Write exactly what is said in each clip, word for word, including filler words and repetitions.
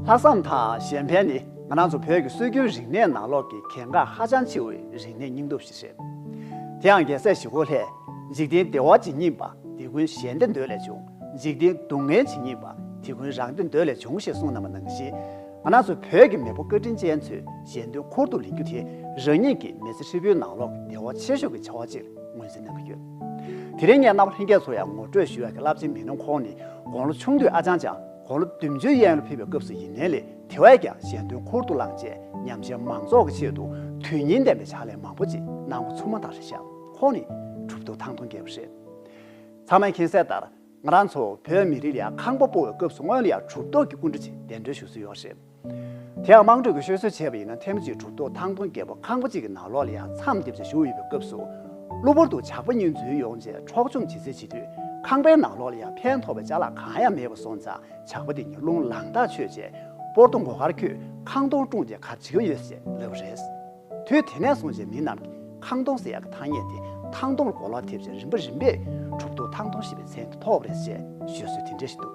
ལྷག་བསམ་དང་གཞན་ཕན་ནི་ང་རང་ཚོ་བོད་ཀྱི་སྲོལ་རྒྱུན་རིག་གནས་ནང་ལོགས་ཀྱི་གལ་འགངས་ཧ་ཅང་ཆེ་བའི་རིག་གནས་སྙིང་སྟོབས་ཤིག་རེད། དེའང་རྒྱལ་སྲས་ཞིག་པོ་ལྷས། འཇིག་རྟེན་བདེ་བ་ཇི་སྙེད་པ། དེ་ཀུན་གཞན་སྡེ་འདོད་ལས་བྱུང་། འཇིག་རྟེན་སྡུག་བསྔལ་ཇི་སྙེད་པ། དེ་ཀུན་རང་སྡེ་འདོད་ལས་བྱུང་ཞེས་གསུངས་གནང་བ་ནང་བཞིན། ང་རང་ཚོ་བོད་ཀྱི་མེས་པོ་བཀའ་དྲིན་ཅན་ཚོས་གཞན་དོན་ཁུར་དུ་ལེན་རྒྱུ་དེ་རང་ཉིད་ཀྱི་མི་ཚེ་ཧྲིལ་པོའི་ནང་ལོགས་ཀྱི་བདེ་བ་ཆེ་ཤོས་ཀྱི་བྱ་བ་ཅིག་ངོས་འཛིན་གནང་གི་ཡོད། དེ་རིང་ངས་རྣམ་པ་ལྷན་རྒྱས་ཚོ་ཡང་ངོ་སྤྲོད་ཞུ་ཡག་གི་རླབས་ཆེན་མི་སྣ་ཁོང་ནི་དགུང་ལོ་ཆུང་དུས་ཨ་ཅང་ཅང་དགུང་ལོ་བདུན་ཅུའི་ཡན་ལ་ཕེབས་པའི་སྐབས་སུ་ཡིན་ནའི་ལས་དེ་བས་ཀྱང་གཞན་དོན་ཁུར་དུ་བླངས་བྱས་ཉམས་ཞན་མང་ཚོགས་ཀྱི་ཆེད་དུ་དོན་སྙིང་ལྡན་པའི་ཕྱག་ལས་མང་པོ་ཅིག་གནང་འགོ་ཚུགས་མ་ཐག་རེད་ཤག་ཁོང་ནི་གྲུབ་ཐོབ་ཐང་སྟོང་རྒྱལ་པོ་རེད། ཚང་མས་མཁྱེན་གསལ་ལྟར། ང་རང་ཚོ་བོད་མི་རིགས་ལ་ཡང་ཁང་པ་སྤོ་བའི་སྐབས་སུ་སྔོན་ལ་ཡང་གྲུབ་ཐོབ་ཀྱི་སྐུ་འདྲ་ཅིག་གདན་འདྲེན་ཞུ་སྲོལ་ཡོད་རེད། དེ་ཡང་དམངས་ཁྲོད་ཀྱི་ཤོད་སྲོལ་བྱས་པ་ཡིན་ན་ཐེངས་མ་གཅིག་གྲུབ་ཐོབ་ཐང་སྟོང་རྒྱལ་པོ་ཁང་པ་གཅིག་གི་ནང་ལོགས་ལ་ཡང་མཚམས་བསྡེབས་བྱས་བཞུགས་ཡོད་པའི་སྐབས་སུ། གློ་བུར་དུ་ཇག་པ་གཉིས་འཛུལ་ཡོང་རྗེས་འཕྲོག་བཅོམ་བྱེད་རྩིས་བྱེད་དུས་ཁང་པའི་ནང་ལོགས་ལ་ཡང་ཕན་ཐོགས་པའི་ཅ་ལག་གང་ཡང་མེད་པ་སོང་ཙང་ཇག་པ་དེ་གཉིས་རླུང་ལངས་ཐག་ཆོད་རྗེས་སྤོར་ཏོ་མགོ་ཁར་འཁྱུད་ཁང་སྟོང་བཀྲོངས་རྗེས་ག་རེ་བྱེད་ཀྱི་ཡོད་ཅེས་ལབ་པ་རེད། དུས་དེ་ནས་བཟུང་བྱས་མི་རྣམས་ཀྱིས་ཁང་སྟོང་ཟེར་ཡག་གི་ཐ་སྙད་དེ་ཐང་སྟོང་ལ་གོ་ལོག་ཐེབས་བྱས་རིམ་པ་རིམ་པས་གྲུབ་ཐོབ་ཐང་སྟོང་ཞེས་པའི་མཚན་དེ་ཐོབ་པ་རེད་ཅེས་ཞུ་སྲོལ་དེ་འདྲ་ཞིག་འདུག་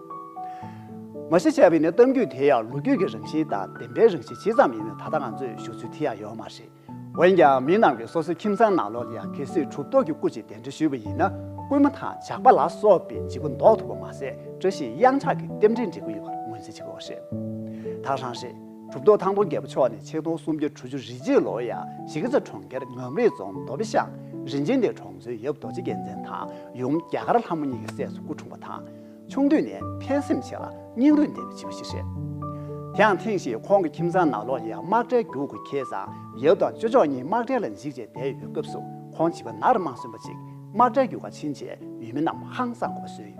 མ་གཞི་བྱས་པ་ཡིན་ན་གཏམ་རྒྱུད་དེ་ཡང་ལོ་རྒྱུས་ཀྱི་རང་བཞིན་དང་བདེན་པའི་རང་བཞིན་ཇི་ཙམ་ཡིན་ནའང་ད་ལྟ་ང་ཚོས་ཞུ་ཚུལ་དེ་ཡང་ཡོད་མ་རེད། འོན་ཀྱང་མི་རྣམས་ཀྱིས་སོ་སོའི་ཁྱིམ་ཚང་ནང་ལོགས་ལ་ཡང་གལ་སྲིད་གྲུབ་ཐོབ་ཀྱི་སྐུ་ཅིག་གདན་འདྲེན་ཞུས་པ་ཡིན་ན་རྐུན་མ་དང་ཇག་པ་ལ་སོགས་པས་འཇིགས་པ་བཟློག་ཐུབ་པ་མ་ཟད་བཀྲ་ཤིས་གཡང་ཆགས་ཀྱི་རྟེན་འབྲེལ་འགྲིག་གི་ཡོད་པར་ངོས་འཛིན་བྱེད་ཀྱི་ཡོད་པ་རེད། ད་ག་རང་རེད། གྲུབ་ཐོབ་ཐང་སྟོང་རྒྱལ་པོ་མཆོག་ནི་ཆིག་སྟོང་སུམ་བརྒྱ་དྲུག་ཅུ་རེ་གཅིག་ལོར་ཡང་གཞིས་ཀ་རྩེ་གྲོང་ཁྱེར་ངམ་རིང་རྫོང་རྡོ་སྦིས་ཤང་རིན་ཆེན་སྡེ་གྲོང་ཚོའི་ཡབ་རྡོ་རྗེ་རྒྱལ་མཚན་དང་ཡུམ་རྒྱ་གར་ལྷ་མོ་གཉིས་ཀྱི་སྲས་སུ་སྐུ་འཁྲུངས་པ་དང་། ཆུང་དུས་ནས་ཕན་སེམས་ཆེ་ལ་སྙིང་རུས་ལྡན་པའི་བྱིས་པ་ཞིག་རེད། དེའང་ཐེངས་ཤིག་ཁོང་གི་ཁྱིམ་ཚང་ནང་ལོགས་ལ་ཡང་དམག་གྲལ་རྒྱུག་དགོས་ཁེལ་ཙང་ཡབ་དང་ཅོ་ཅོག་གཉིས་དམག་གྲལ་ལ་འཇིགས་བྱས་བསྡད་ཡོད་པའི་སྐབས་སུ་ཁོང་བྱིས་པ་ནར་མ་སོན་པ་ཅིག་དམག་གྲལ་རྒྱུག་གར་ཕྱིན་རྗེས་ཡུལ་མི་རྣམས་ཧང་སངས་དགོས་པ་བཟོས་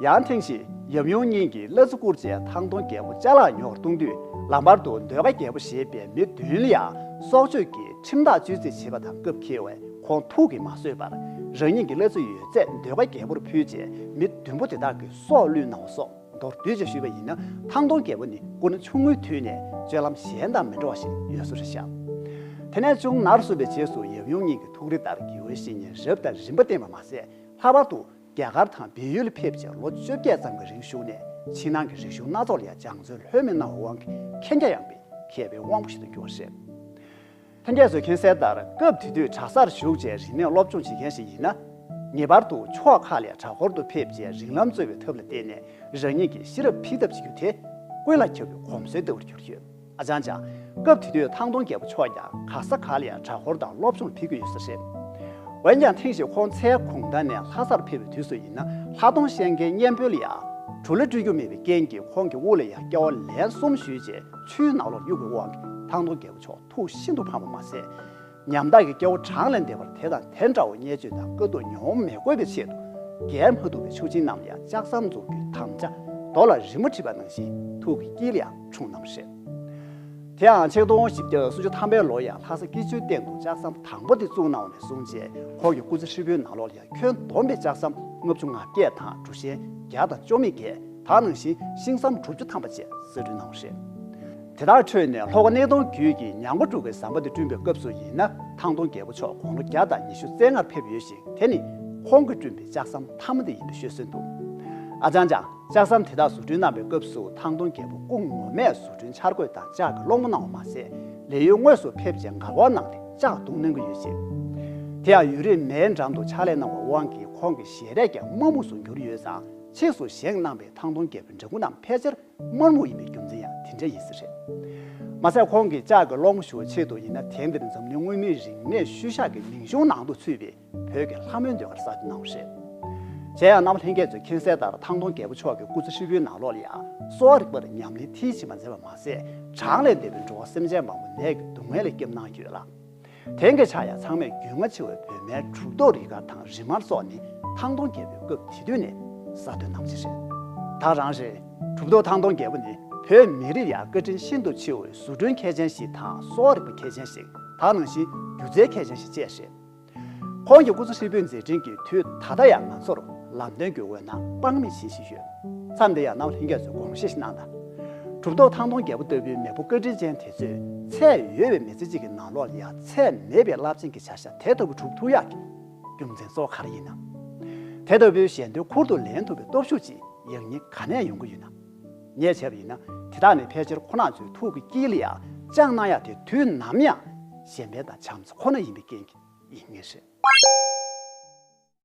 ཡོད། ཡང་ཐེངས་ཤིག་ཡབ་ཡུམ་གཉིས་ཀྱིས་གླ་རྩི་བསྐུར་རྗེས་ཐང་སྟོང་རྒྱལ་པོ་ཅ་ལག་ཉོ་བར་གཏོང་དུས་ལམ་བར་དུ་ཟློས་གར་རྒྱལ་པོ་ཞེས་པའི་མི་བདུན་ལ་ཡང་སྲོག་གཅོད་ཀྱི་ཁྲིམས་ཐག་གཅོད་རྩིས་བྱེད་པ་དང་སྐབས་འཁེལ་བས་ཁོང་ཐུགས་ཀྱིས་མ་བཟོད་པར་རང་ཉིད་ཀྱི་གླ་རྩི་ཡོད་ཚད་ཟློས་གར་རྒྱལ་པོར་ཕུལ་རྗེས་མི་བདུན་པོ་དེ་དག་གི་སྲོག་བླུས་གནང་བ་སོགས་མདོར་བསྡུས་ཀྱིས་ཞུས་པ་ཡིན་ན་ཐང་སྟོང་རྒྱལ་པོ་ནི་སྐུ་ན་ཆུང་ངུའི་དུས་ནས་སྤྱོད་ལམ་གཞན་དང་མི་འདྲ་བ་ཞིག་ཡོད་བཟོ་རེད་ཤག་དེ་ནས་ཅུང་ནར་སོན་པའི་རྗེས་སུ་ཡབ་ཡུམ་གཉིས་ཀྱི་ཐུགས་རེ་ལྟར་དགེ་བའི་བཤེས་གཉེན་རབ་དང་རིམ་པ་བསྟེན་པ་མ་ཟད་ལྷག་པར་དུ་རྒྱ་གར་དང་བལ་ཡུལ་ལ་ཕེབས་རྗེས་ལོ་བཅོ་བརྒྱད་ཙམ་གྱི་རིང་བཞུགས་ནས་ཕྱི་ནང་གི་རིག་གཞུང་སྣ་ཚོགས་ལ་ཡང་སྦྱང་བརྩོན་ལྷོད་མེད་གནང་བའི་དབང་གིས་མཁྱེན་རྒྱ་ཡངས་པའི་མཁས་པའི་དབང་པོ་ཞིག་ཏུ་གྱུར་པ་རེད། ལྷན་རྒྱས་ཚོས་མཁྱེན་གསལ་ལྟར་སྐབས་དེ་དུས་གྲྭ་སར་བཞུགས་རྗེས་རིག་གནས་སློབ་སྦྱོང་བྱེད་མཁན་ཞིག་ཡིན་ན། ངེས་པར་དུ་ཕྱོགས་ཁག་ལ་གྲྭ་སྐོར་དུ་ཕེབས་རྗེས་རིགས་ལམ་འཚོལ་བའི་ཐབས་ལ་བརྟེན་ནས་རང་ཉིད་ཀྱི་ཤེས་རབ་འཕེལ་ཐབས་བྱེད་རྒྱུ་དེ་ཀུན་ལ་ཁྱབ་པའི་གོམས་སྲོལ་ལྟ་བུར་གྱུར་ཡོད། ཨ་ཅང་ཅང་། སྐབས་དེ་དུས་ཐང་སྟོང་རྒྱལ་པོ་མཆོག་ཀྱང་ག་ས་ག་ལ་ཡང་གྲྭ་སྐོར་དང་སློབ་སྦྱོང་ལ་ཕེབས་ཀྱི་ཡོད་ས་རེད། འོན་ཀྱང་ཐེངས་ཤིག་ཁོང་མཚལ་གུང་ཐང་ནས་ལྷ་སར་ཕེབས་པའི་དུས་སུ་ཡིན་ན་ལྷ་གདོང་བཤད་མཁན་གཉན་པོ་ལ་ཡང་གྲུ་ལ་སྤྲོད་རྒྱུ་མེད་པའི་རྐྱེན་གྱིས་ཁོང་གི་དབུ་ལ་ཡང་སྐྱ་བོ་ལན་གསུམ་གཞུས་རྗེས་ཆུའི་ནང་ལོགས་གཡུགས་པའི་དབང་གིས་ཐང་སྟོང་རྒྱལ་པོ་མཆོག་ཐུགས་ཤིན་ཏུ་ཕངས་པ་མ་ཟད། ཉམ་ཐག་གི་སྐྱ་བོ་གྲངས་ལས་འདས་པར་དེ་དང་དེ་འདྲ་བའི་བརྙས་བཅོས་དང་དཀའ་སྡུག་མྱོང་མི་དགོས་པའི་ཆེད་དུ་རྒྱལ་མ་ཐུབ་པའི་ཆུ་ཆེན་རྣམས་ལ་ཡང་ལྕགས་ཟམ་འཛུགས་རྒྱུའི་དམ་བཅའ་རྡོ་ལ་རི་མོ་བྲིས་པ་ནང་བཞིན་ཐུགས་ཀྱི་དཀྱིལ་ལ་ཡང་འཁྲུངས་གནང་བ་རེད། དེའང་ཆིག་སྟོང་བཞི་བརྒྱ་སུམ་ཅུ་ཐམ་པའི་ལོར་ཡང་ལྷ་ས་སྐྱིད་ཆུའི་སྟེང་དུ་ལྕགས་ཟམ་དང་པོ་དེ་བཙུགས་གནང་བ་ནས་བཟུང་རྗེས་ཁོང་གི་སྐུ་ཚེ་ཧྲིལ་པོའི་ནང་ལོགས་ལ་ཡང་ཁྱོན་བསྡོམས་པའི་ལྕགས་ཟམ་ལྔ་བཅུ་ང་བརྒྱད་དང་གྲུ་ཆེན་བརྒྱ་དང་བཅུ་གཉིས་བརྒལ། ད་ནང་བཞིན་ཤིང་ཟམ་དྲུག་ཅུ་ཐམ་པ་བཅས་གསར་སྐྲུན་གནང་བ་རེད། དེ་དག་ཁྲོད་ནས་ལྷོ་ཁ་སྣེ་གདོང་རྒྱུད་ཀྱི་ཉང་གོ་འབྲུག་གི་ཟམ་པ་དེ་བསྐྲུན་པའི་སྐབས་སུ་ཡིན་ན་ཐང་སྟོང་རྒྱལ་པོ་མཆོག་དགུང་ལོ་བརྒྱ་དང་ཉི་ཤུ་རྩ་ལྔར་ཕེབས་ཡོད་ཅིང་དེ་ནི་ཁོང་གིས་བསྐྲུན་པའི་ལྕགས་ཟམ་མཐའ་མ་དེ་ཡིན་པའི་ཤོད་སྲོལ་འདུག་ཨ་ཅང་ཅང་། ལྕགས་ཟམ་དེ་དག་བཟོ་སྐྲུན་གནང་བའི་སྐབས་སུ་ཐང་སྟོང་རྒྱལ་པོ་སྐུ་ངོ་མས་བཟོ་སྐྲུན་འཆར་འགོད་དང་ལྕགས་ཀྱི་སློང་མོ་གནང་བ་མ་ཟད་ལས་ཡུལ་དངོས་སུ་ཕེབས་རྗེས་མགར་བ་གནང་སྟེ་ལྕགས་བརྡུང་གནང་གི་ཡོད་ཅིང་། དེ་ཡང་ཡུན་རིང་མེའི་འགྲམ་དུ་ཕྱག་ལས་གནང་བའི་དབང་གིས་ཁོང་གི་ཞལ་རས་ཀྱང་དམར་སྨུག་ཏུ་གྱུར་ཡོད་ཙང་ཕྱིས་སུ་བཞེངས་གནང་པའི་ཐང་སྟོང་རྒྱལ་པོའི་འདྲ་སྐུ་རྣམས་ཕལ་ཆེར་དམར་སྨུག་ཡིན་པའི་རྒྱུ་མཚན་ཡང་དེ་འདྲ་ཡིན་ས་རེད། མ་ཟད་ཁོང་གིས་ལྕགས་ཀྱི་སློང་མོ་ཞུ་བའི་ཆེད་དུ་ཡིན་ན་དེང་འདིར་འཛམ་གླིང་མངོན་མིན་རིག་གནས་ཤུལ་བཞག་གི་མིང་གཞུང་ནང་དུ་ཚུད་པའི་བོད་ཀྱི་ལྷ་མོའི་ཟློས་གར་གསར་གཏོད་གནང་བ་རེད། གཞན་ཡང་རྣམ་པ་ལྷན་རྒྱས་ཚོས་མཁྱེན་གསལ་ལྟར་ཐང་སྟོང་རྒྱལ་པོ་མཆོག་གི་སྐུ་ཚེ་ཧྲིལ་པོའི་ནང་ལོགས་ལ་ཡང་གསོ་བ་རིག་པར་ཉམས་ལེན་མཐིལ་ཕྱིན་པ་མཛད་པ་མ་ཟད་གྲངས་ལས་འདས་པའི་འགྲོ་བ་སེམས་ཅན་མང་པོ་ནད་ཀྱི་སྡུག་བསྔལ་ལས་སྐྱོབ་གནང་ཡོད་ལ། དེང་གི་ཆར་ཡང་ཚང་མས་རྒྱུས་མངའ་ཆེ་བའི་བོད་མའི་གྲུབ་ཐོབ་རིལ་དཀར་དང་རི་དམར་སོགས་ནི་ཐང་སྟོང་རྒྱལ་པོའི་སྐབས་དེ་དུས་ནས་གསར་གཏོད་གནང་ཅི་རེད། ད་རང་རེད། གྲུབ་ཐོབ་ཐང་སྟོང་རྒྱལ་པོ་ནི་བོད་མི་རིགས་ལ་བཀའ་དྲིན་ཤིན་ཏུ་ཆེ་བའི་བཟོ་སྐྲུན་མཁས་ཅན་ཞིག་དང་གསོ་བ་རིག་པ་མཁས་ཅན་ཞིག་ད་ནང་བཞིན་སྒྱུ་རྩལ་མཁས་ཅན་ཞིག་བཅས་རེད། ཁོང་གི་སྐུ་ཚེ་ཧྲིལ་པོའི་མཛད་འཕྲིན་གྱིས་དུས་ད་ལྟ་ཡང་ང་ཚོར་ལམ་སྟོན་གྱི་འོད་སྣང་དཔག་མེད་སྦྱིན་བཞིན་ཡོད། མཚམས་འདི་ཡང་རྣམ་པ་ལྷན་རྒྱས་ཚོས་དགོངས་བཞེས་ཤིག་གནང་དང་། གྲུབ་ཐོབ་ཐང་སྟོང་རྒྱལ་པོ་ལྟ་བུའི་མེས་པོ་བཀའ་དྲིན་ཅན་དེ་ཚོས་ཚད་ཡོད་པའི་མི་ཚེ་གཅིག་གི་ནང་ལོགས་ལ་ཡང་ཚད་མེད་པའི་རླབས་ཆེན་གྱི་བྱ་གཞག་དེ་ལྟ་བུ་སྒྲུབ་ཐུབ་ཡག་གི་རྒྱུ་མཚན་གཙོ་བོ་ག་རེ་ཡིན་ནམ། དེ་ལྟ་བུའི་གཞན་དོན་ཁུར་དུ་ལེན་ཐུབ་པའི་སྟོབས་ཤུགས་ཅིག་ཡང་སྙིང་ག་ནས་ཡོང་གི་ཡོད་ན། ངས་བྱས་པ་ཡིན་ན་དེ་དག་ནི་ཕལ་ཆེར་ཁོ་རང་ཚོའི་ཐུགས་ཀྱི་དཀྱིལ་ལ་ཡང་བཅངས་གནང་ཡག་དེ་དུས་ནམ་ཡང་གཞན་ཕན་དང་བྱམས་བརྩེ་ཁོ་ན་ཡིན་པའི་རྐྱེན་གྱིས་ཡིན་ངེས་རེད།